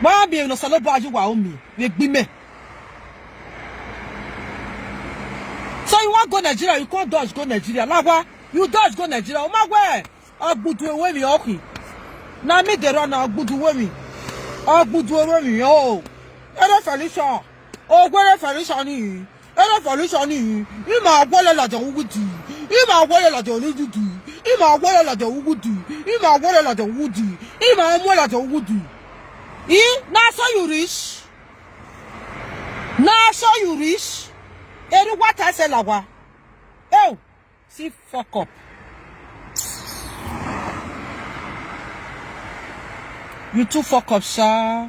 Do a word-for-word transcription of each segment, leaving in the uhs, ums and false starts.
Wa miẹn emwi ne Osanobua ye uwa ru miẹn vbe egbe imẹ. So you wan go Nigeria, you come dodge go Nigeria. Lawa, you dodge go Nigeria. U ma wẹ ọgbudu ẹvbo emwi ọ khin. Na miẹn de rọ na ọgbudu ẹvbo emwi. Ọgbudu ẹvbo emwi o. Ere Felicia. Owerre Felicia ni. Ere Felicia ni, ima wọlẹ ladian uwu di, ima wọlẹ ladian uwu di, ima wọlẹ ladian uwu di, ima wọlẹ ladian uwu di, ima mu ladian uwu di. I, na so you rich? Na so you rich? Eri wa ta ẹsẹ la wa. Oh, see fuck up. You too fuck up, sha.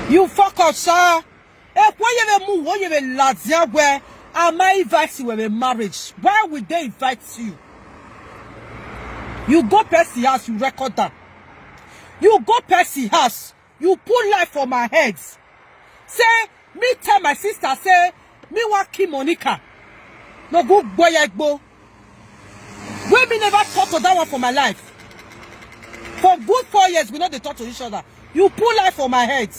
You fuck up, sha. Ekhue ye vbe mu wo ye vbe ladian wẹ, a ma invite wẹ vbe marriage. Why would they invite you? You go person house, you record that. You go person house. You put lie for my head. Say, me tell my sister, say, me wan kill Monica. No good boy egbo. When me never talk to that one for my life. For good four years, we no dey talk to each other. You put lie for my head.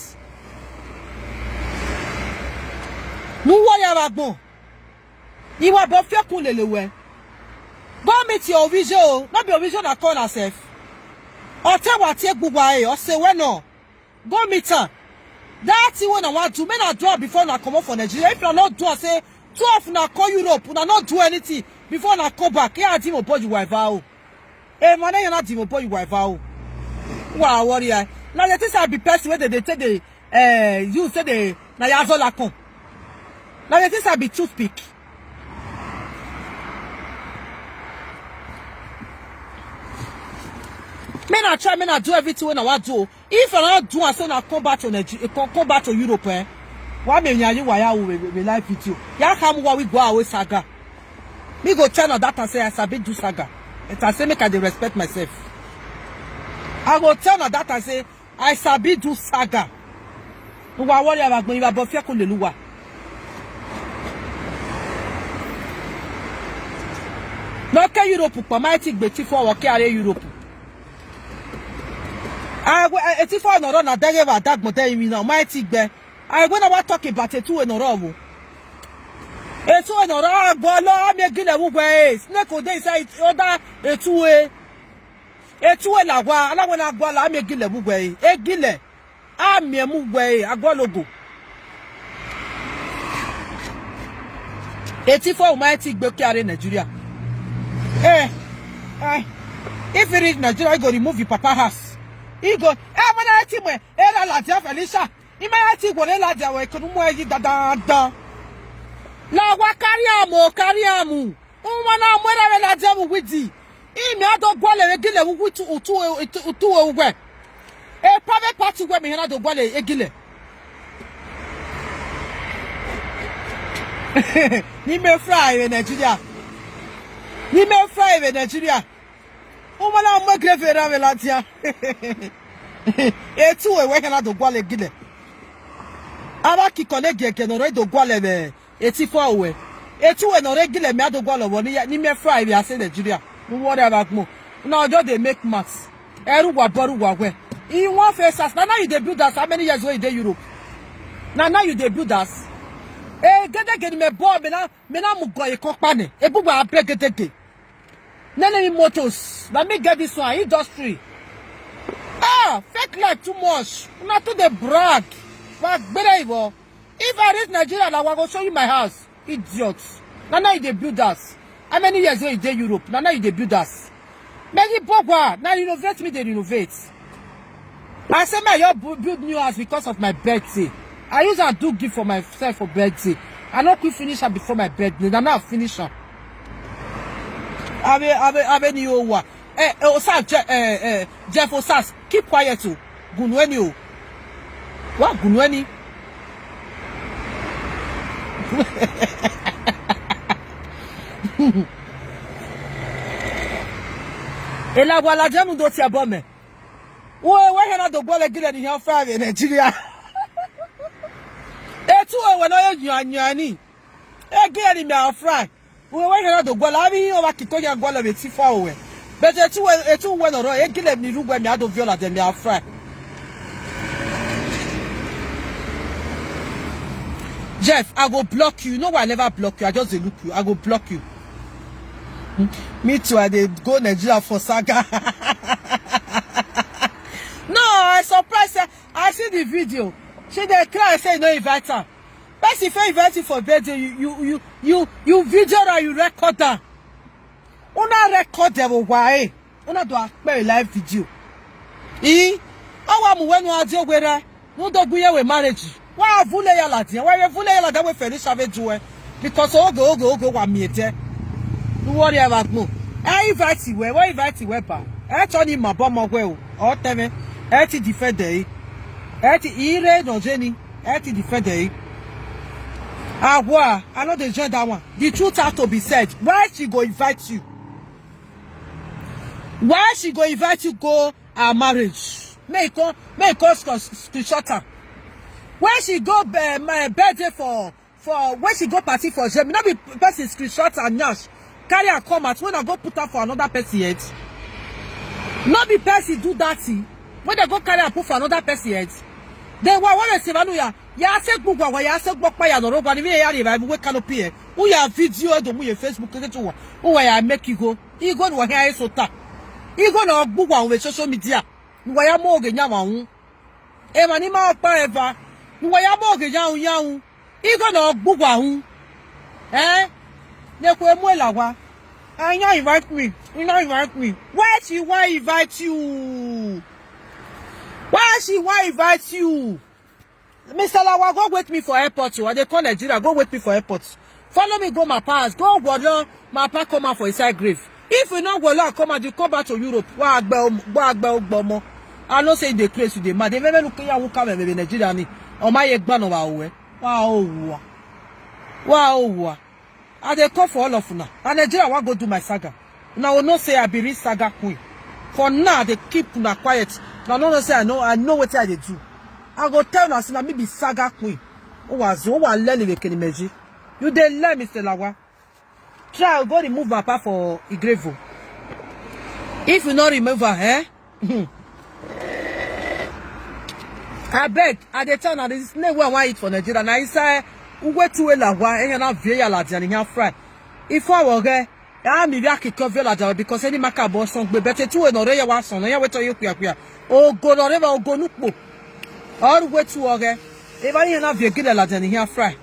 Nu wọ ya vbe agbọn. Iwa bọ fiọkun lele wẹ. Go meet your ovijo o, no be ovijo na call herself. Ọ te wa tie gbe uwa e, ọ sẹ wẹ nọ. Go meet am. That thing wey una wan do, make una do am before una comot for Nigeria. If una no do am, say, two of una come Europe, una no do anything before una come back. Iran di mobọ ye uwa eva o. Emwa ne iran na di mobọ ye uwa eva o. Wa worry ai. Na the things I be person wey dey dey take dey, eh, use take dey, na ya zola come. Na the things I be toothpick. Make una try, make una do everything wey una wan do o. If una no do am, say una come back to Nigeria, come, come back to Europe, eh? Wa miẹn emwi yan ye uwa ya ru vbe, vbe, vbe live video. Ya khama uwa wẹ I gua ru saga. Me go tell una that time say I sabi do saga. It I say make I dey respect myself. I go tell una that time say I sabi do saga. Uwa worry avbe agbọn, iwa bọ fiẹkun lele uwa. Ne ọ ke Europe kpọ, ma i ti gbe Etifour vbe ọ ke a rre Europe. A wẹ, e, Etifour ne ọ rrọọ na dẹghe vbe adagbọn dẹ emwi na, ọ ma i ti gbe. A wẹ na wa talk about etu ne ọ rrọọ vbo. Etu ne ọ rrọọ, a gualọ, a miẹn egilẹ vbe uwẹ, e, snake dey inside, ọ da etu e. Etu e la wa, a na wẹ na gualọ, a miẹn egilẹ vbe uwẹ, e. Egilẹ. A miẹn mu wẹ, a gualọ ogo. Etifour ma i ti gbe ke a rre Nigeria. Eh, eh. If he reach Nigeria, he go remove his papa house. He go, eh, when I see me, eh, la, la, dia Felicia. He might see what la, dia, we could more, he da, da, da. La, wa carry am, oh, carry am, oh. Uma na mu erha vbe ladian vbe uwu idi. Imẹ a do gualọ vbe egilẹ vbe uwu utu, utu, utu, utu uwẹ. E private party uwẹ mẹ hẹn na do gualọ egilẹ. Ne imẹ fry vbe Nigeria. Ne imẹ fry vbe Nigeria. Uma na mu egilẹ vbe erha vbe ladian. Etu uwẹ wẹ hẹn na do gualọ egilẹ. Avbe akikọ ne giẹgiẹ ne ọ rre do gualọ vbe Etifour uwẹ. Etu uwẹ ne ọ rre egilẹ mẹ a do gualọ vbọ ne imẹ fry vbe a sẹ Nigeria. Ne uwẹ ọrre avbe agbọn. Una just dey make mouth. Ẹre uwa bọrọ uwa wẹ. In one face house. Na now you dey build house. How many years wey you dey Europe? Na now you dey build house. Egedege ne imẹ bọ, mẹ na, mẹ na mu gọ ye kọkpa nẹ. Ebe uwa bẹ egedege. Nene me motos. Na me get this one. Industry. Ah, fake life too much. Una too dey brag. Wa gbere vbọ. If I reach Nigeria now, I go show you my house. Idiot. Na now you dey build house. How many years wey you dey Europe? Na now you dey build house. Many bogwa, na renovate me dey renovate. I say me I just bu-, build new house because of my birthday. I use am do gift for myself for birthday. I no quick finish am before my birthday. Na now I finish am. Abe, abe, abe ni o wa. Eh, eh, Osas, Je-, eh, eh, Jeff Osas, keep quiet o. Gunu ẹni o. Wa gunu ẹni. Ela wa ladian nu do tie ẹbọ mẹ. Uwẹ, wẹ hẹn na do gualọ egilẹ ni hẹn fry vbe Nigeria. Etu uwẹ wẹ ne ọ ye yan yan ni. Egilẹ ni mẹ a fry. Uwẹ wẹ hẹn na do gualọ, avbe iran ọmwa kiko ya gualọ vbe eti fua ruẹ. But etu wẹ, etu wẹ nọ rrọọ, egele emwi ni rre uwẹ, mẹ a do viọ ladian, mẹ a fry. Jeff, I go block you. You know why I never block you? I just dey look you. I go block you. Me too, I dey go Nigeria for saga. No, I surprise her. I see the video. She dey cry, say you no invite her. Person fit invite you for birthday, you, you, you, you, you video am, you record am. Una record them, why? Una do akpe live video. I, ọ wa mu wẹ ne u gha die owerre, ne u do gu iye vbe marriage. Wa vule ya ladian, wa vbe vule ya ladian, wẹ fẹrẹ isha vbe duẹ. Because oge, oge, oge, wa miẹn ẹdẹ. Ne u wẹ ọ rhie vbe agbọn. Ẹ invite wẹ, wẹ invite wẹ ba. Ẹ tọ ni ma bọ ọmọ wẹ o, ọ tẹmwẹ. Ẹ ti defend ẹre. Ẹ ti, I rre nọ je ni, ẹ ti defend ẹre. Awa, I no dey join that one. The truth has to be said. Why she go invite you? Why she go invite you go her marriage? Make you come, make you come sc-, screenshot am. When she go, eh, my birthday for, for, when she go party for Germany, no be person screenshot am nyash, carry am come out, when I go put am for another person head. No be person do that thing, when they go carry am put for another person head. Then why, why they say, "Manu ya, ya se gbugwa, wa ya se gbọkpa ya nọ rogwa, ni mi ya re ba, we canopy here." Who ya video e do mu ye Facebook, ke tu wa. Who wa ya make you go? Igho ne uwa khian re sota. Igho ne ọ gbe uwa vbe social media. Ne uwa ya mu oghe yan vbe ahun. Emwa ni ma ọkpa eva. Ne uwa ya mu oghe yan hu yan hu. Igho ne ọ gbe uwa hu. Eh? Ne kue mu ela wa. I no invite me. You no invite me. Why she wan invite you? Why she wan invite you? Mister Lawa, go wait me for airport o. I dey come Nigeria, go wait me for airport. Follow me go my palace, go wọlọ my papa come out for inside grave. If you no wọlọ come out, you come back to Europe. Wa gbe, wa gbe ogbomo. I know say you dey craze, you dey mad. Emẹ vbene u ke ya wu ka mwẹ vbe Nigeria ni, ọ ma ye gba nọ vbe aro ruẹ. Wa o wa. Wa o wa. I dey come for all of una. Na Nigeria wan go do my saga. Una will know say I be real saga queen. For now, I dey keep una quiet. Una no know say I know, I know wetin I dey do. I go tell una say na me be saga queen. Uwa zo, uwa learn vbe kene meji. You dey learn, Mister Lawa. Try go remove my papa for Igrevo. If you no remove am, eh? Abeg, I dey tell una, this name wey I wan eat for Nigeria, na inside uwe tuwe lawa, eyan na vie ya ladian, eyan fry. If I were there, I mi be akikọ vie ladian, because any maka bo song be better tuwe no re ya wa son, ya we to yo kuya kuya. Ogo no re ba ogo nukpo. Or we tu oge. Eva ni na vie gile ladian, eyan fry.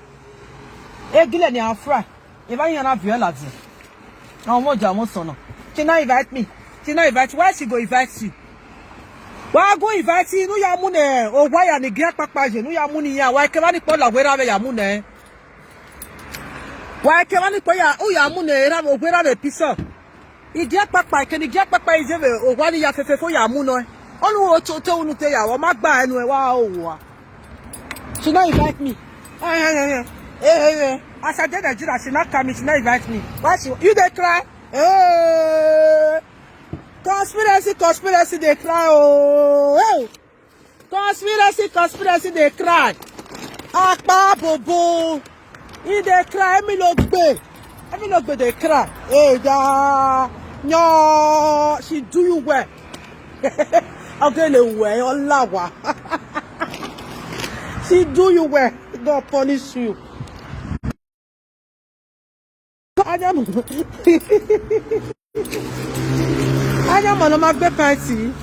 Egile ni a fry. Eva iran na viọ ladian. Na ọmọ ja ọmọ sọnọ. She na invite me. She na invite. Why she go invite you? Wa go invite you. Nu ya mu ne owa ya ni gia kpakpa je. Nu ya mu ni ya. Wa keva ni kpo la wera vbe ya mu ne. Wa keva ni kpo ya, u ya mu ne era vbe wera vbe piso. Igia kpakpa, ekene igia kpakpa ije vbe owa ni ya fefe fo ya mu nọ. Ọnii ru ototo unu te ya, ọ ma gba ẹnu ẹ wa owa. She no invite me. Eh, eh, eh, eh. Eh, eh, eh. As I dey Nigeria, she no call me, she no invite me. Why she, you dey cry? Eh. Conspiracy, conspiracy dey cry oh. Hey. Conspiracy, conspiracy dey cry. Akpa bobo. He dey cry, Emilogbe. Emilogbe dey cry. Hey, da. No, she do you well. Ogele well, Olawa. She do you well. God punish you. Anyamọ. Anyamọ ne ọ ma gbe pẹnti.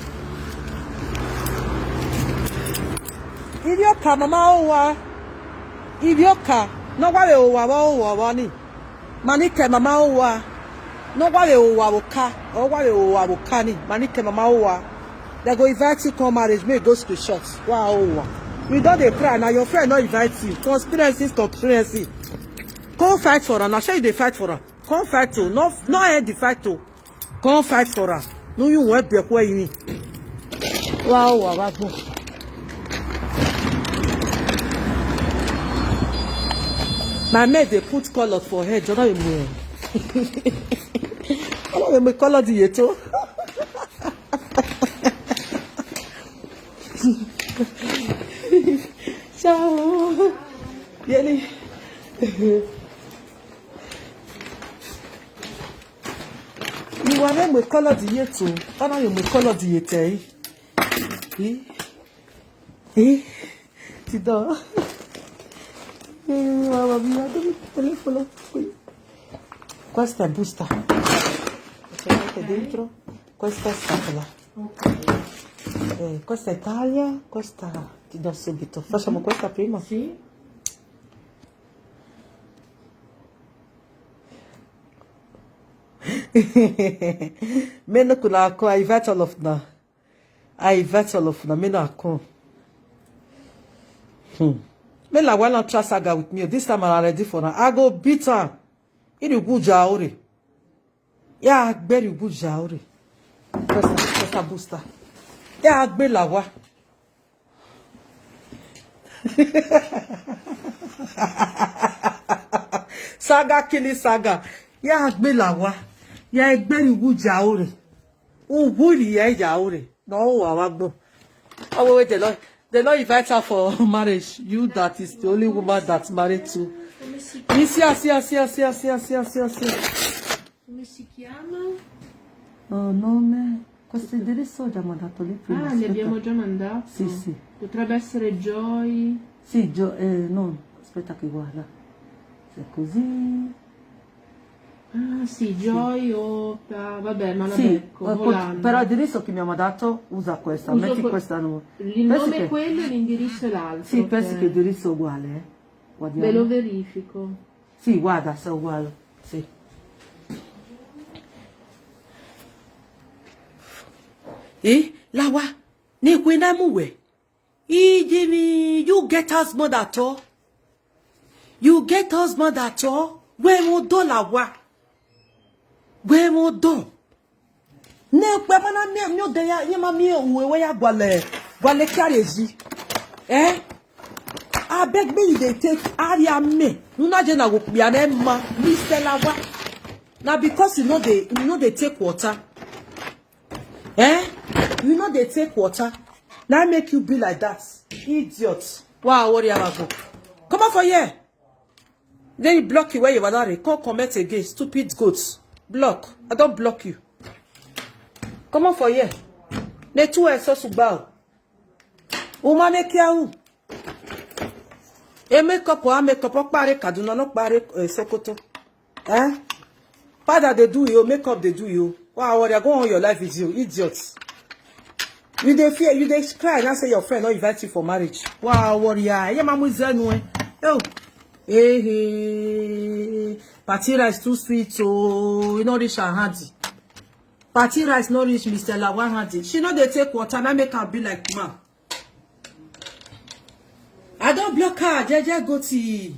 Ivbi ọka mama owa. Ivbi ọka ne ọ wa vbe owa vbe owa ni. Ma ni kẹ mama owa. Ne ọ wa vbe owa vbe oka. Ọ wa vbe owa vbe oka ni. Ma ni kẹ mama owa. They go invite you come marriage, make you go screenshot. Wa owa. You don dey cry, na your friend no invite you. Conspiracy is conspiracy. Come fight for am. Na shey you dey fight for am. Come fight o. No, no end the fight o. Come fight for am. No, you won't be a queen. Wow, wow, wow. My mate, they put color for head. You know, you know, color the yeto. Ciao. Yeli. Wa vbe mu colored ye to, ọ na vbe mu colored ye te ẹre. Eh? Eh? Ti dọ. Eh, mamma mia, dove telefono? Qui. Questa è busta. C'è anche dentro. Questa è scatola. Ok. Eh, questa è taglia, questa ti do subito. Facciamo questa prima? Sì. Me no could have called, I invite all of now. I invite all of now. Me no come. Hmm. Me la, why not try saga with me? This time I'm ready for now. I go beat am. Iri ugu ja ore. Ya gbe iri ugu ja ore. Questa, questa busta. Ya gbe la wa. Saga kili saga. Ya gbe la wa. Ya gbe iri ugu ja ore. Uwu iri ya ya ore. No, wa wa gbo. Oh, wait, wait, they don't, they don't invite her for marriage. You that is the only woman that married to. Come si chiama? Come si chiama? Oh, nome. Questo indirizzo ho già mandato lì prima, aspetta. Ah, gli abbiamo già mandato? Sì, sì. Potrebbe essere Joy. Sì, Gio-, eh, no, aspetta che guarda. Se è così. Ah, sì, Joy o pa-, vabbè, ma la becco, eh, po-, Volando. Però l'indirizzo che mi ha mandato, usa questa, metti questa nuova. Il nome è quello e l'indirizzo è l'altro. Sì, penso che l'indirizzo è uguale, eh. Guardiamo. Ve lo verifico. Sì, guarda, se è uguale. Sì. Eh, la wa, ne kue na mu wẹ. Ijimwi, you get husband at all? You get husband at all? Wẹ mwẹ odọ la wa. Wẹ mwẹ odọ. Ne ukpẹ ma na miẹn, miẹn odẹ ya, iran ma miẹn uwẹ wẹ ya gualẹ, gualẹ kia rre yi. Eh? Abeg, me you dey take area me. Una je na wo kpia ne ma, Mister Lawa. Na because you no dey, you no dey take water. Eh? You no dey take water. Na make you be like that. Idiot. Wa worry about go. Come out for here. Then you block you where you are. Come comment again, stupid goat. Block. I don't block you. Come out for here. Ne tu eso sugba o. Uma ne kia u. E makeup, a makeup, ọ kpare Kaduna, no kpare, eh, Sokoto. Eh? Powder dey do you, makeup dey do you. Wa worry, go on your live video, idiot. You dey fear, you dey cry now say your friend no invite you for marriage. Wa worry, ah, yeah, mamu zenu, eh. Oh. Hey, hey. Party rice too sweet, oh, you no reach her hand. Party rice no reach Mister Lawa hand. She no dey take water, na make am be like man. I don block her, jeje go ti.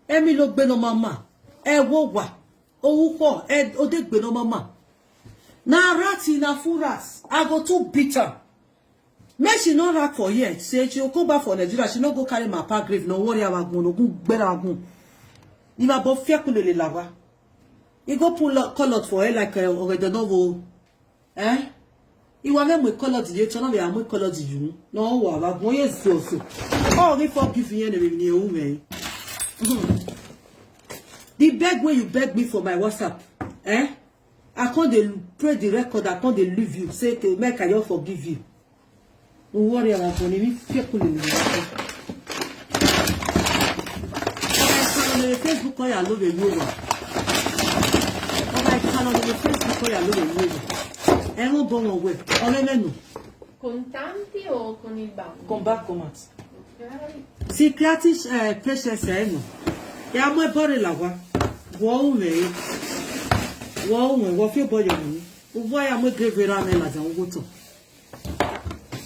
Emi lo gbe no mama. E wo wa. Orukhọ, e, o de gbe no mama. Na rat, na full rat. I go to beat her. Make she no rat for here. Say she go come back for Nigeria. She no go carry my pa grave. No worry, our gun, no gun, gbera gun. Ni ma bo fiẹkun lele Lawa. He go pull out, call out for her like, uh, ọgẹdẹ nọ vbo. Eh? Iwa mwẹ mu colored ye, tọ na vbe a mu colored ye. No, wa, wa, gun ye zozo. Oh, he forgive you and everything you me. The beg wey you beg me for my WhatsApp, eh? I come dey play the record, I come dey leave you. Say, okay, make I just forgive you. No worry, our money, me fear cool in the water. Ọba ikan nọ vbe Facebook, ọ ya lo vbe ru owa. Ọba ikan nọ vbe Facebook, ọ ya lo vbe ru owa. Ẹmwẹ obọ wọn wẹ, ọ mwẹ mwẹ nọ. Contanti o con il banco? Con bancomat. Ok. Security, eh, precious, eh, no. Ya mu ẹbọ rre Lawa. Wọ u mwẹ re. Wọ u mwẹ, wọ fi obọ yọ mwẹ. Uvọ ya mu egre vbe ra mwẹ ladian ugho tọ.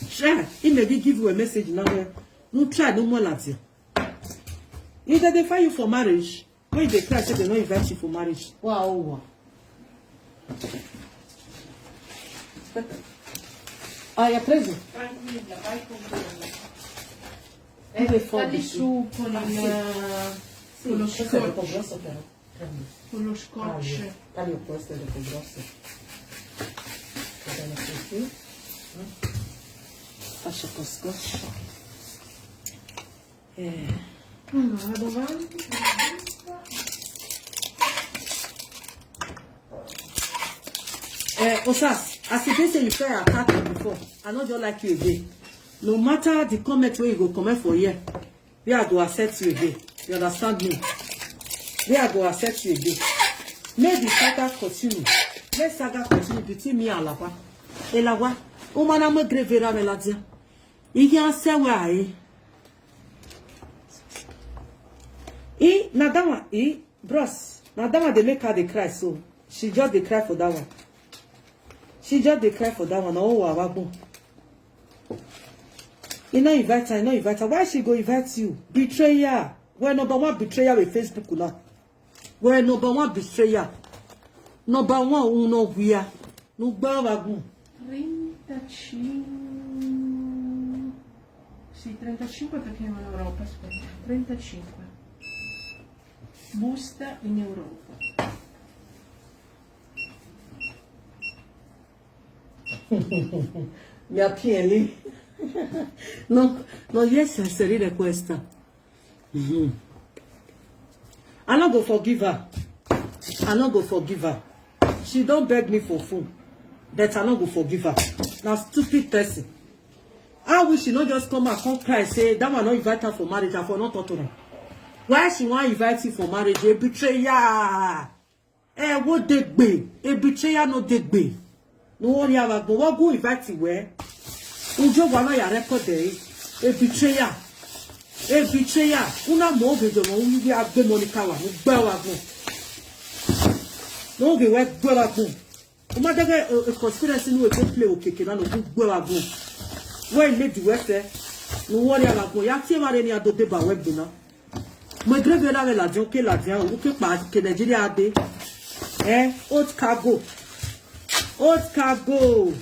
Share, he may be give you a message now. Eh, no try no more ladian. If they dey find you for marriage, when you dey cry, say they no invite you for marriage. Wow, wow. Ah, ya preso? Tranquilla, vai con quello. Eh, sta lì su con il, con lo scotch. Con lo scotch. Taglio questo ed è più grosso. Va bene così. Faccio con scotch. Eh. Allora, vado avanti con la busta. Eh, Osas, as e be say you try attack me before, I no just like you again. No matter the comment wey you go comment for here, where I go accept you again. You understand me? Where I go accept you again. Make the saga continue. Make saga continue between me and Alaba. Elawa, uma na mu grave ra me ladian. I can say where I. I, na that one, I, bros, na that one dey make her dey cry so. She just dey cry for that one. She just dey cry for that one. Oh, wa wa gbọn. He no invite her, he no invite her. Why she go invite you? Betrayer. Well, number one betrayer with Facebook now. Well, number one betrayer. Number one, uno guia. No gba wa gun. Treinta e cinco. Sì, trentacinque perché in Europa, aspetta. Trentacinque. Busta in Europa. Mi a pieni. No, no, yes, I said it, questa. Mhm. I no go forgive her. I no go forgive her. She don beg me for phone, but I no go forgive her. Na stupid person. I wish she no just come out, come cry, say that one no invite her for marriage, I for no talk to her. Why she wan invite you for marriage? A betrayer. Eh, wo degbe, a betrayer no degbe. No worry about, but what go invite you where? Ujo wa no ya record there. A betrayer. A betrayer. Una mo be jo mo, we are gbe money kawa, no gbe wa gun. No ge we gbe wa gun. Uma dege, eh, eh, conspiracy no we go play okeke na, no gbe wa gun. We lady we say, no worry about, ya tie wa re ni ado deba we gbe na. Mu grave ra vbe ladian, uke ladian, uke kpa ke Nigeria de. Eh, hot cargo. Hot cargo.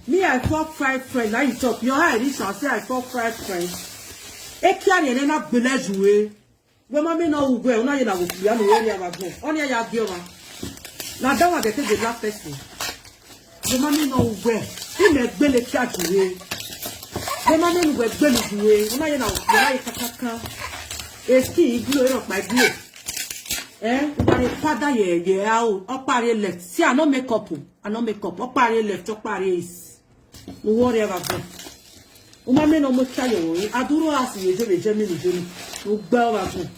Me, I fuck five friends. Now you talk. Your high reach and say I fuck five friends. E kia ni ene na gbele juwe. We ma me no uwe, una ye na wo kia no we ni aba go. Oni ya gi oma. Na that one get the last person. Wẹ ma miẹn ne ọ wẹ, imẹ gbele kia dure. Wẹ ma miẹn ne uwẹ gbele dure. Wẹ ma ye na, wẹ ma ye kakaka. Esi iglo, erọkpa iglo. Eh, uwa re pada ye, ye aro, ọkpa re left. See, I no make up o. I no make up. Ọkpa re left, ọkpa re is. No worry about that. Wẹ ma miẹn ne ọ mu kia ye aro. Aduro asi ye je vbe je mi ni je mi. No gbe ọgha gun.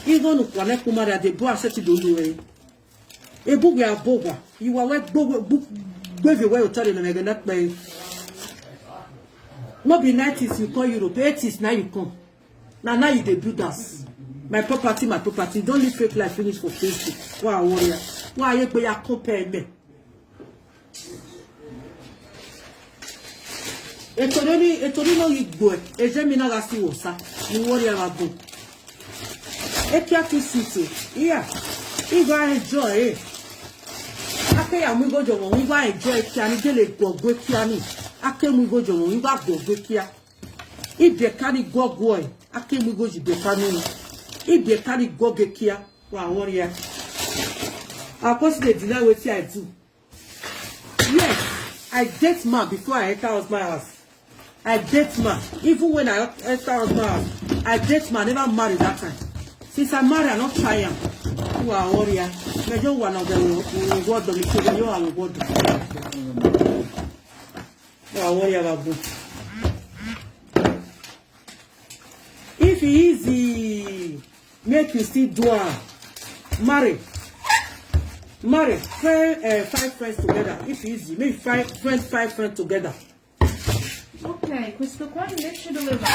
Igho ne ukpọn ne kuma ra de bu asẹ ti do lu ẹre. Ebu wẹ abo wa, iwa wẹ gbe ovbi owẹ otọ rẹ nẹmwẹ ẹghẹ ne kpẹre. No be nineties you come Europe, eighties now you come. Na now you dey build house. My property, my property. Don't live fake life finish for Facebook. Wa worry. Wa ye gbe ya compare me. Eto ni, eto ni no ghi gbe, eje mi na gha si wo sa, ni worry about. Ekia too sweet o. Iya, I gha enjoy e. A ke ya mu igho jọ mwẹ, I gha enjoy ekia ni, gele guọguọ ekia ni. A ke mu igho jọ mwẹ, I gha guọguọ ekia. I biẹ eka ni guọguọ e. A ke mu igho yi biẹ eka ni. I biẹ eka ni guọguọ ekia. Wa worry. I constantly dey deny wetin I do. Yes, I date man before I enter husband house. I date man. Even when I enter husband house, I date man. I never marry that time. Since I marry, I no try am. Wa worry. Me just wanna go, go, go, go, me say, yo, I will go do. Wa worry about good. If e easy, make you still do am. Marry. Marry. Friend, eh, five friends together. If e easy, make you find friend, five friends together. Ok, questo qua invece dove va?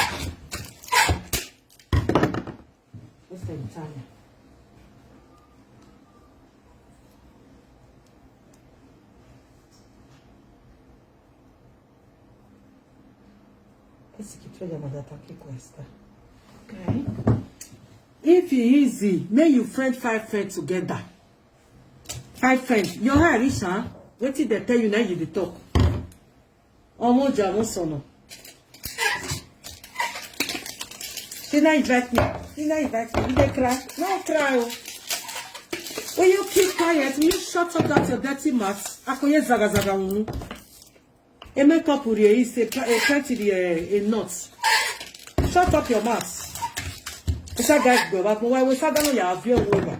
Questo è l'Italia. Esse aqui foi a mandata aqui com esta. Ok. If e easy, make you friend five friends together. Five friends. Your high reach, huh? Wetin dem tell you, na you dey talk. Ọmọ ọjà wọn sọnà. She na invite me. She na invite me. You dey cry? No cry o. Will you keep quiet? Will you shut up that your dirty mouth? Akoye zaga zaga wunu. A makeup uri is a, a plenty a, a knot. Shut up your mouth. Esa guys go back. Why we saga no ya avio over?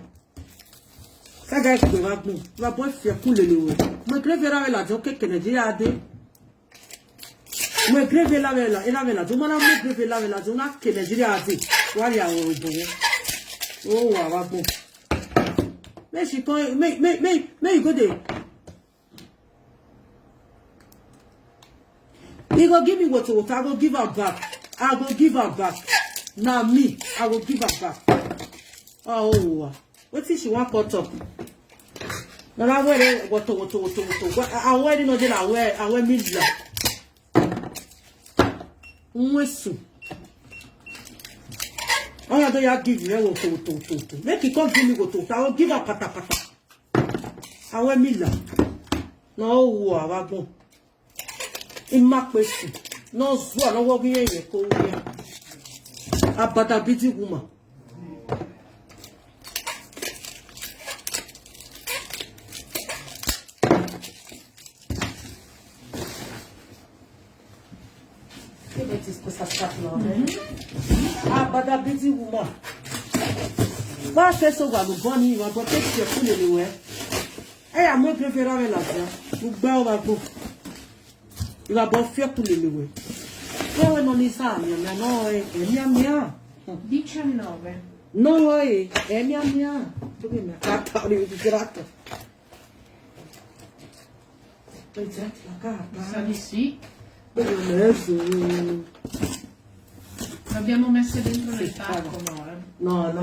Ka ga gbe vbe agbọn, vbe abọ fi ẹkun lele ruẹ. Mu grave ra vbe ladian, ọ ke ke Nigeria dee. Mu grave la vbe la, e la vbe ladian, u ma na mu grave la vbe ladian, u na ke Nigeria dee. Wa rhie aro obọ vbọ. O wa vbe agbọn. Me she come, me, me, me, me you go dey. He go give me woto woto, I go give am back. I go give am back. Na me, I go give am back. Oh, wetin she wan come talk? Na na were woto woto woto woto. Wa- a were no dey na were, a were me la. Nwesu. Oya do ya give me woto woto woto woto. Make he come give me woto woto, I go give am pata pata. A were me la. Na ọ wu a vbe agbọn. I ma kpe su. Ne ọ zua ne ọ wọ ghi rẹn yẹn ko ru iran. Abada bidi woman. Abada bidi woman. Wa fẹ so wa lu bọ ni wa bọ te tie ku lele wẹ. Ẹ ya mu ebrebe ra vbe ladian. Ugbe ọ vbe agbọn. Ivba bọ fiẹkun lele wẹ. Wẹ wẹ nọ ni sa mianmian nọ ẹ mianmian. Diciannove. Nọ ẹ ẹ mianmian. Toge mẹ ka ta ọni ojú jẹra tọ. Ẹ jẹra tọ ka ta. Sa di si. Bẹ́ẹ̀ ni ẹ zọ. L'abbiamo messe dentro nel pacco, amore. No, no,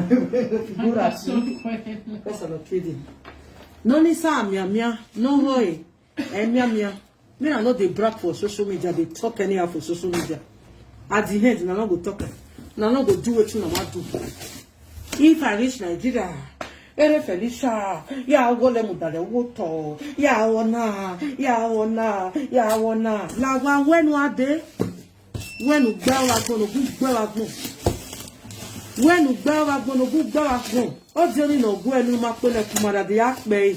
figurati. Solo quello. Questo lo chiedi. Nọ ni sa mianmian, nọ ẹ. Ẹ mianmian. Me, I no dey brag for social media, dey talk anyhow for social media. At the end, una no go talk am. Una no go do wetin una wan do. If I reach Nigeria, Ere Felicia, ya wọlẹ mu dalẹ wo tọ, ya wọ na, ya wọ na, ya wọ na. La wa wẹ nu a dee. Wẹ ne ugbe aro agbọn, ne ogun ugbe aro agbọn. Wẹ ne ugbe aro agbọn, ne ogun ugbe aro agbọn. Ọ diọ ni ne ọ guẹ ne u ma kpele ku ma dade ya kpẹ ẹre.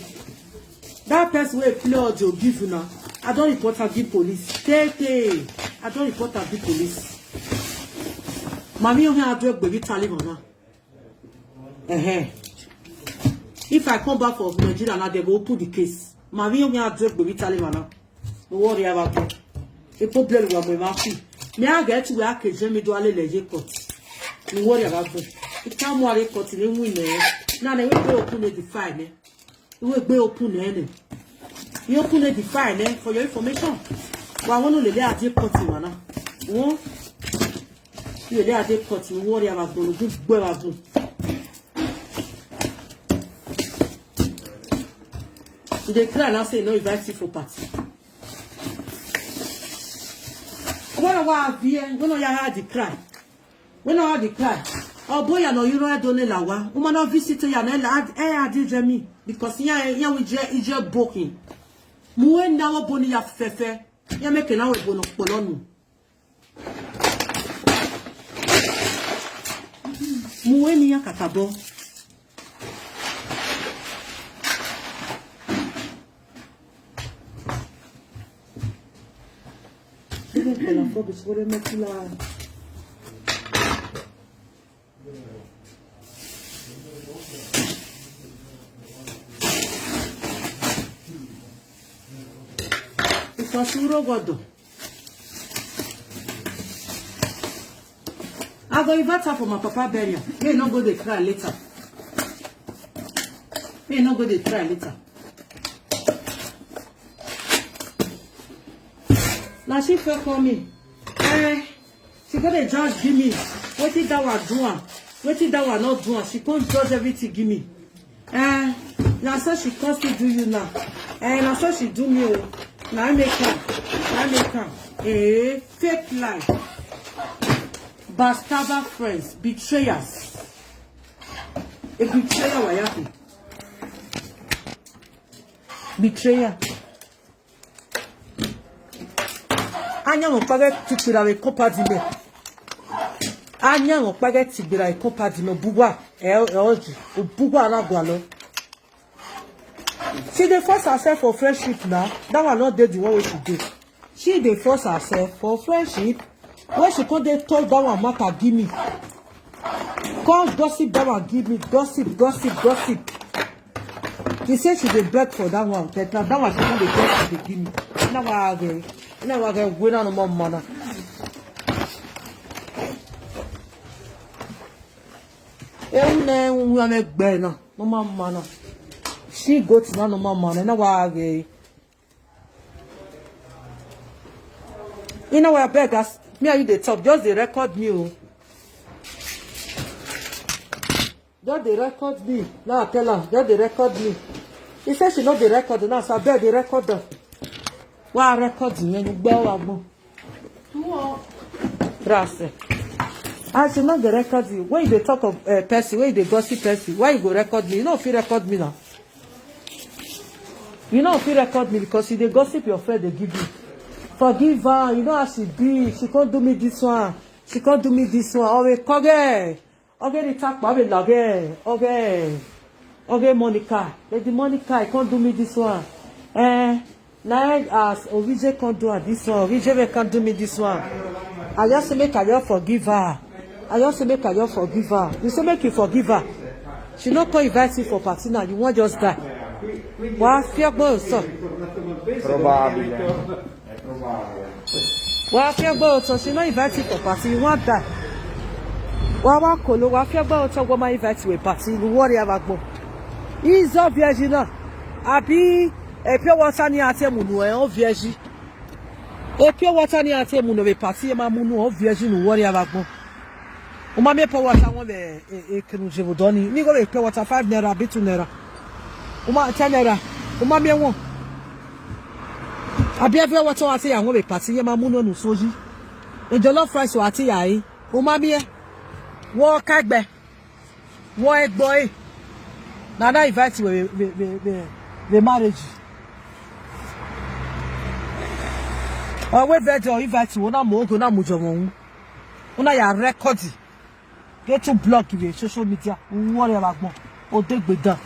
That person wey play audio give una, I don report am give police. Tete, I don report am give police. Ma vbe iran khian do egbe vbe Italy mwa na. Ẹhẹn. If I come back from Nigeria now, they go open the case. Ma vbe iran do egbe vbe Italy mwa na. No worry about it. A problem wa mu emwa fi. Me a get to where I can join me do a lele ye court. No worry about it. It can't worry court in any way. Now they will open the file, eh? Iwegbe open nẹ nẹ. I open the file nẹ for your information. Wa wẹ ne u lele a die court mwa na. Won. U lele a die court, ne u worry about gbọnọ gun gbe wa gun. You dey cry now say you no invite you for party. Wẹ ne wa viẹ, wẹ ne ya ha di cry. Wẹ ne ọ gha di cry, ọ bo ya ne ọ yoro ẹdo ne la wa. U ma na visit ya ne ẹ a di jẹ mi, because iran iran wẹ iye iye bo khin. Mu wẹ ne avbe obo ni ya fẹfẹ, iran mẹ ke na wẹ ebo ne ọ kpọlọ nu. Mu wẹ ne iran kakabọ. Because uro godo. I go invite her for my papa burial. May no go dey cry later. May no go dey cry later. Now she feel for me. Eh, she go dey judge give me. Wetin that one do am? Wetin that one not do am? She come judge everything give me. Eh, na so she come still do you now. Eh, na so she do me o. Na I make am. Na I make am. Eh, fake life. Backstabber friends, betrayers. A betrayer wa ya fi. Betrayer. Ayan mo paghe ti kpira vbe compound mẹ. Ayan mo paghe ti kpira vbe compound mẹ. Obuwa, ẹ, ẹ, oji. Obuwa na gualọ. She dey force herself for friendship now. That one no dey the one wey she dey. She dey force herself for friendship. When she come dey talk that one matter give me. Come gossip that one give me. Gossip, gossip, gossip. He said she dey beg for that one, but na that one she no dey get, she dey give me. Na wa ghe, na wa ghe wẹ na nọ ma ma na. Ewu ne u ya mwẹ gbe na, nọ ma ma na. She goat na nọ ma ma na, na wa ghe. You know what, abeg, as me and you dey talk, just dey record me o. Just dey record me. Now I tell am, just dey record me. He say she no dey record now, so abeg dey record am. Wa record me, you gbẹ wa gbọn. Rase. As she no dey record you, when you dey talk of uh, person, when you dey gossip person, why you go record me? You no fit record me now. You no fit record me because you dey gossip your friend dey give you. Forgive her, you know as she be, she come do me this one, she come do me this one. Ọ vbe kọghẹ, ọ ghe ni takpa vbe laghe, ọ ghe, ọ ghe Monica, Lady Monica, he come do me this one. Eh, na as Orije come do her this one, Orije vbe come do me this one. I just say make I just forgive her. I just say make I just forgive her. You say make you forgive her. She no come invite you for party now. You wan just die. Wa fi ọgbọn otọ. Probably. Wa fi ọgbọn otọ. She no invite you for party. You wan die. Wa wa kolo. Wa fi ọgbọn otọ. Wa ma invite you a party. You worry about gbọn. Izo viẹ yi na. Abi e pure water ni a te mu nu ẹ, ọ viẹ yi. E pure water ni a te mu nu vbe party, e ma mu nu, ọ viẹ yi nu, worry about gbọn. U ma miẹn pure water wọn vbe e, e, kenu je vbe odọ ni. Ni igho vbe pure water five naira, abi two naira. U ma, ten naira. U ma miẹn wọn. Abi every water wa te ya wọn vbe party, e ma mu nu unu so yi. E jollof rice wa te ya re. U ma miẹn. Wọ ka egbe. Wọ egbe ọre. Na na invite wẹ vbe, vbe, vbe, vbe, vbe marriage. Ọ wẹ vẹ de ọ invite wẹ, u na mu oge, u na mu jọmọ wu. U na ya record. Get to block vbe social media. U worry about gbọn. Odegbe dan.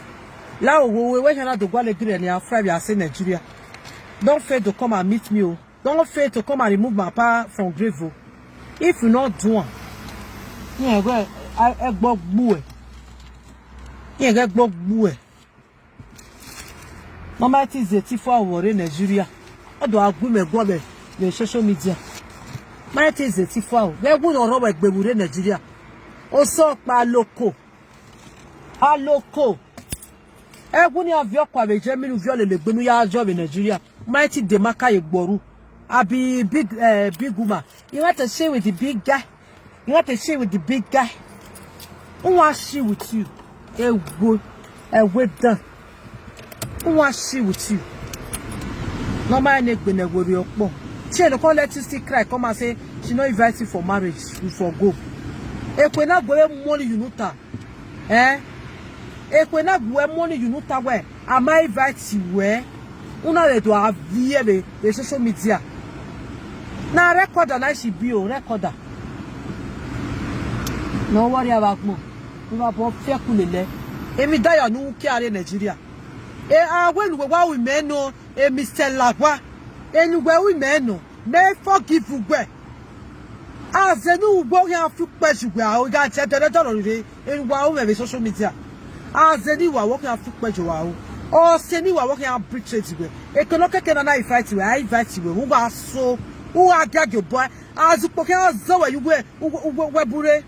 La owo we we hana do guale gire ni a fry vbe ase Nigeria. Don't fail to come and meet me o. Don't fail to come and remove my papa from grave o. If you no do am, iran ghẹ ẹgbọ gbuẹ. Iran ghẹ ẹgbọ gbuẹ. Mama, it is a tifua wọ rre Nigeria. Ọ do a gu mẹ guọ vbe vbe social media. Ma, it is a tifua o. Vbe ẹwu ne ọ rhọ wẹ gbe vbe rre Nigeria. Osọ ọkpa loko. Aloko. Ẹwu ne a viọ ọkpa vbe Germany, u viọ lele egbe ne u ya jọ vbe Nigeria. Ma, it is the maka ye gboru. I be big, eh, big woman. You want to share with the big guy? You want to share with the big guy? Who want share with you? Ewo, ewe dan. Who want share with you? Normal ne gbe ne wori okpo. She no come let you still cry, come and say she no invite you for marriage, you for go. Ekwe na gbe money you no ta. Eh? Ekwe na gbe money you no ta wẹ. Am I invite you wẹ? Una le do a viẹ vbe vbe social media. Na recorder na shi bi o, recorder. No worry about gbọn. Una bo fiẹ ku lele. Emi da ya nu kia re Nigeria. E a we nu wa wi me no, e Mister Lagwa. E nu we wi me no. Me forgive ugbẹ. Azẹ ne uwu ugbẹ khian fi ukpẹ ye uwẹ aro, I gha tie ẹdẹrẹdẹ ọrọre rre, erha uwa ru mwẹ vbe social media. Azẹ ne uwa wẹ ọ khian fi ukpẹ ye uwa aro. Ọse ne uwa wẹ ọ khian betray uwẹ. Eke ne ọ kẹkẹ na na invite uwẹ, a invite uwẹ, uwa so, uwa dia gie obọ, azukpo khian zẹ uwẹ ye uwẹ, uwẹ, uwẹ, uwẹ bun rre.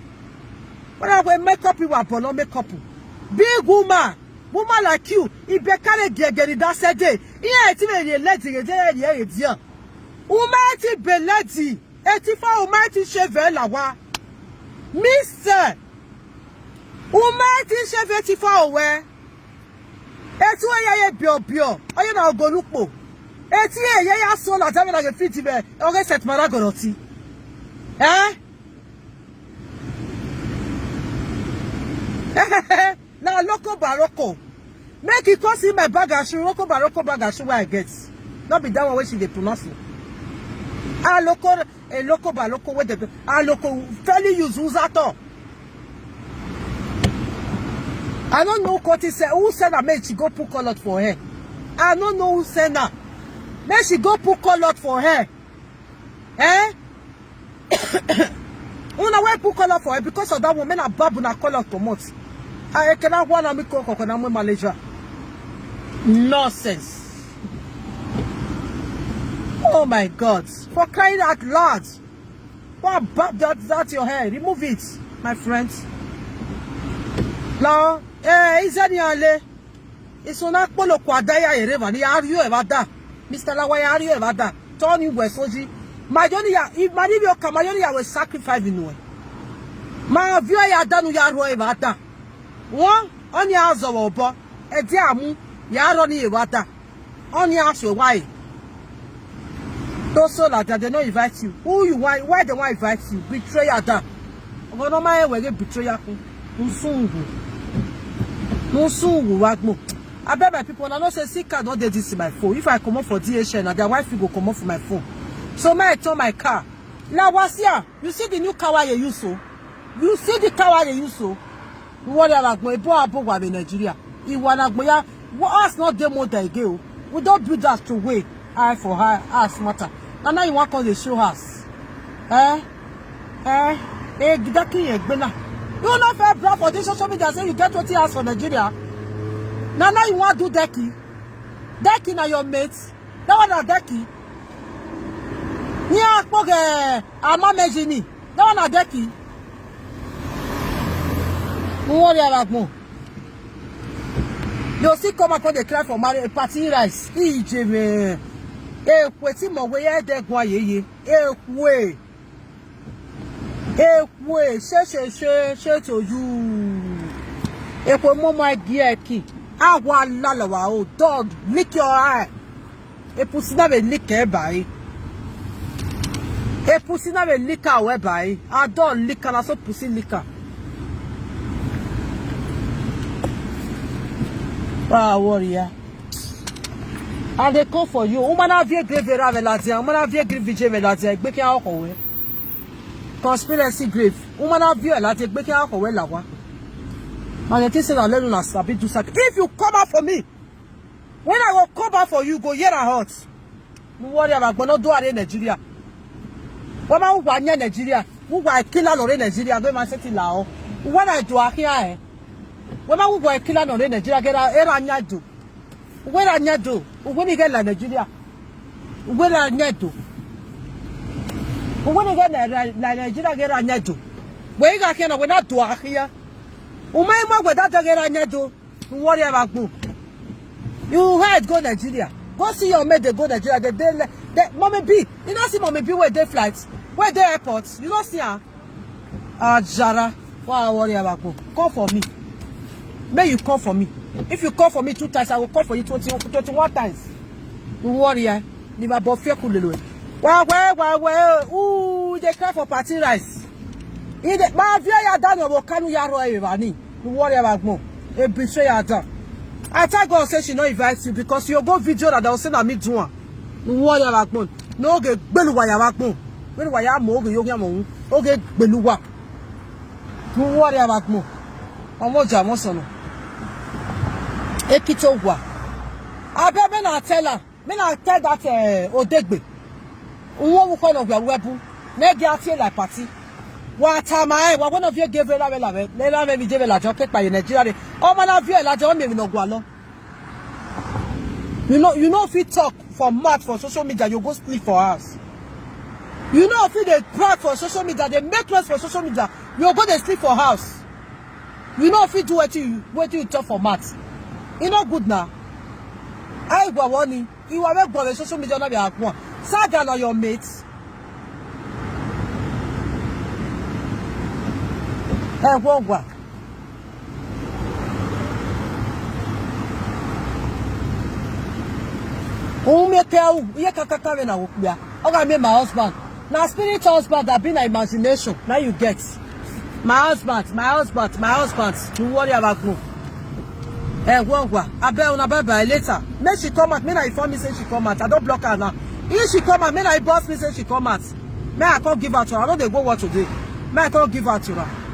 Wẹ na wẹ make up, uwa bọlọ make up. Big woman, woman like you, ibekare giẹgiẹ ni da sẹ dee, iran ti vbe rhie lady ghe, de rhie edian. U ma ti be lady. Etifa, u ma ti shave la wa. Mister, u ma ti shave Etifa owẹ. Etu ẹre ye biọbiọ, ọ ye na ogo ne ukpo. Eti ẹre ye ya so ladian vbe na ghe fit vbe, ọ ghe set mara gọrọ ti. Eh? Na loko baroko. Make you come see my bag and shoe, roko baroko bag and shoe wey I get. No be that one wey she dey pronounce o. Aloko, a loko baroko wey dey, aloko fairly use, who's at all? I no know what he say. Who send her make she go put color for her? I no know who send her. Make she go put color for her. Eh? Una wey put color for her, because of that one, me na babu na color comot. Ah, eke na wa na mi ko koko na mu Malaysia. Nonsense. Oh my God. For crying out loud. What about that, that your hair? Remove it, my friend. Lọ, eh, izẹ nian le. Isun na kpolo kua da ya ere va ni, ya rhie evba da. Mister Lawa, ya rhie evba da. Tọ ni wẹ soji. Ma yo ni ya, i ma ni vbe oka, ma yo ni ya wẹ sacrifice nuẹn. Ma viọ ya da nu ya rhọ evba da. Wọ, ọni a zọvbe obọ. Ẹdia mu, ya rhọ ni evba da. Ọni a so wa e. Those so that they no invite you. Who you want? Why they want invite you? Betrayer da. Ọgọ ne ọ ma rẹn wẹ ghe betrayer kun. Usun wu. Usun wu wa gbọn. Abeg, my people, una know say sim card no dey this my phone. If I comot for D H L, na their wife go comot for my phone. So make I turn my car. Lawa, see am. You see the new car wey I dey use so? You see the car wey I dey use so? Worry about agbọn, ebo abo wa be Nigeria. Iwa na agbọn ya. What house not dey more than again o? We don build house to way. Eye for eye, house matter. Na now you wan come dey show house? Eh? Eh? Eh, that thing egbe na. You no fit brag for this social media say you get twenty house for Nigeria. Na now you wan do decking? Decking na your mate. That one na decking. Ni akpo ghe ama mejini. That one na decking. Worry about agbọn. You still come and come dey cry for marriage, party rice. Ije me. Ekhue ti mọ wẹ ya de gua yeye. Ekhue. Ekhue, shame, shame, shame, shame to you. Ekhue momo gie ẹki. A wa lala wa o, dog, lick your eye. E pussy na vbe lick ẹ ba e. E pussy na vbe lick ẹ ba e. A dog lick ẹ, na so pussy lick ẹ. Wa worry ya. And they come for you. Woman na vie grave ra vbe ladian. Woman na vie grave vije vbe ladian. Egbe khian ọkhọ wẹ. Conspiracy grave. Woman na vie ladian. Egbe khian ọkhọ wẹ Lawa. And they think say na lelu na sabi do sabi. If you come out for me, when I go come out for you, go hear and hot. No worry about agbọn, no do are Nigeria. Wẹ ma wa yan Nigeria. Wa killer lọ re Nigeria. Go ma settle lao. When I do a here, eh. Wẹ ma wa killer lọ re Nigeria. Get a, era nya do. Uwẹ ra nyẹ do, uwẹ ni ghẹ la Nigeria. Uwẹ ra nyẹ do. Uwẹ ni ghẹ la, la, la Nigeria ghẹ ra nyẹ do. Wẹ i gha khian na, wẹ na do a khian. U ma i mu ẹguẹ da dẹ ghẹ ra nyẹ do. U worry about agbọn. You head go Nigeria. Go see your mate, they go Nigeria. They, they, they, mommy B. You no see mommy B wey dey flight, wey dey airport. You no see am. Ajara, why I worry about go? Come for me. May you come for me. If you come for me two times, I will come for you twenty, twenty-one times. You worry, eh? Ni ba bo fie ku lele. Wa we, wa we. Ooh, they cry for party rice. In the ma via ya down your kanu ya ro e bani. You worry about go. E betray ya down. I tell God say she no invite you because you go video that they say na me do am. You worry about go. No ge gbelu wa ya ba gbọn. Gbelu wa ya mọ oge yo ghian mọ wu. Oge gbelu wa. Mu worry about gbọn. Ọmọ ọja mọ sọnọ. Ekito wa. Abẹ me na tell her. Me na tell that, eh, Odegbe. Uwọ wu kọ nọ wia wẹ bu. Ne ge atie like party. Wa ta ma e, wa wẹ no vie gave la vẹ la vẹ. Le la vẹ mi je vẹ la jọ ke pa ye Nigeria re. Ọmọ na vie la jọ mi mi no gua lọ. You know, you know, if you talk for mouth for social media, you go sleep for house. You know, if you dey brag for social media, they make noise for social media, you go dey sleep for house. You know, if you do what you, what you talk for mouth, e no good na. I go warning. You are going social media, not be at one. Saga na your mate. Eh, go, go. Umieke u, iye kakaka vbe na wo kpia. Ọ gha miẹn my husband. Na spirit husband, abi na imagination. Now you get. My husband, my husband, my husband. You worry about go. Eh, go, go. Abeg una bye bye later. Make she come out. Me na inform me say she come out. I don't block her now. If she come out, me na boss me say she come out. Me I can't give her to her. I don't dey go work today. Me I can't give her to her.